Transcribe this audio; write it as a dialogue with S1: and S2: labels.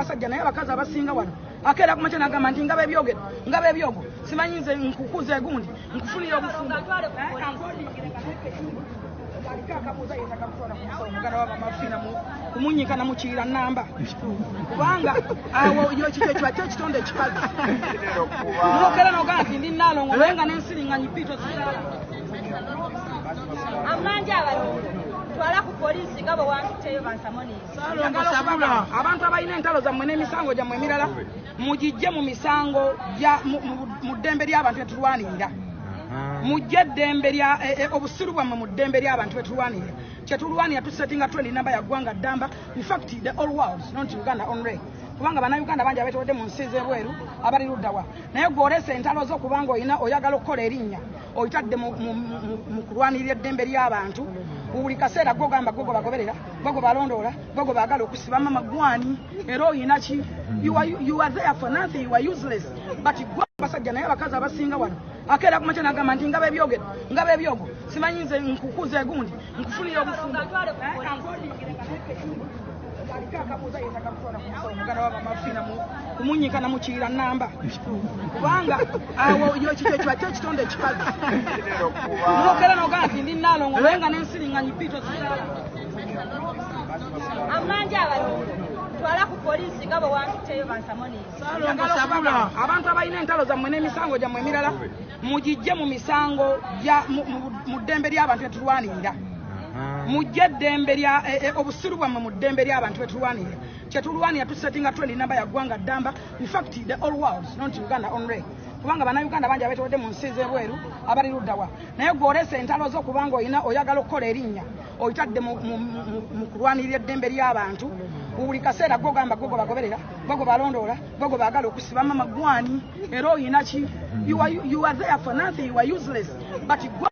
S1: Abasajja naye abakazi abasinga wano akeera kumakya nagamba nti ngaba ebyogero, ngaba ebyogo, simanyi nze nkukuza egundi, nkufunira obufumbo. Aliko akabuuza yeetaga kutwala ku musawo muganda wa bamafina kumunyika namukiira namba, kubanga awo yo kikyo kiba kyo ekitonde ekikazi nokera nogamba nti ndi naalongo, naye nga nensiringanyi biito zirala.
S2: Amanja abalongo, twala ku poliisi nga bwe wantutteyo bansamonisi.
S1: Njagala okubagamba, abantu abalina entalo zammwe n'emisango gyammwe emirala, mugijje mu misango mu ddembe ly'abantu etulwanirira. Mujje eddembe lya obusiru bwammwe mu ddembe ly'abantu betulwanirira. Kyetulwanira, tusettinga trend namba ya ggwanga ddamba, in fact the all world, not Uganda only, kubanga Bannayuganda bangi abeetolodde mu nsi ez'ebweru abali luddawa. Naye gwe oleese entalo zo kubanga olina oyagala okukola erinnya, oyitadde mu kulwanirira eddembe ly'abantu. Buli kaseera gwe ogamba gwe gwe bagoberera, gwe gwe balondoola, gwe gwe baagala okusiba. Mama gwani era oyina ki? You are there for nothing, you are useless. But gwe abasajja naye abakazi abasinga wano akeera kumakya nagamba nti ngaba ebyogero, ngaba ebyogo, simanyi nze nkukuza egundi, nkufunira obufumbo. Aliko akabuuza yeetaga kutwala ku musawo muganda wa bamafina kumunyika namukiira namba, kubanga awo yo kikyo kiba kyo ekitonde ekikazi nokera nogamba nti ndi naalongo, naye nga nensiringanyi biito zirala.
S2: Amanja abalongo, twala ku poliisi nga bwe wantutteyo bansamonisi.
S1: Njagala okubagamba, abantu abalina entalo zammwe n'emisango gyammwe emirala, mugijje mu misango mu ddembe ly'abantu etulwanirira. Mujje eddembe lya obusiru bwammwe mu ddembe ly'abantu betulwanirira. Kyetulwanira, tusettinga trend namba ya ggwanga ddamba, in fact the all world, not Uganda only, kubanga Bannayuganda bangi abeetolodde mu nsi ez'ebweru abali luddawa. Naye gwe oleese entalo zo kubanga olina oyagala okukola erinnya, oyitadde mu kulwanirira eddembe ly'abantu. Buli kaseera gwe ogamba gwe gwe bagoberera, gwe gwe balondoola, gwe gwe baagala okusiba. Mama gwani era oyina ki? You are there for nothing, you are useless. But gwe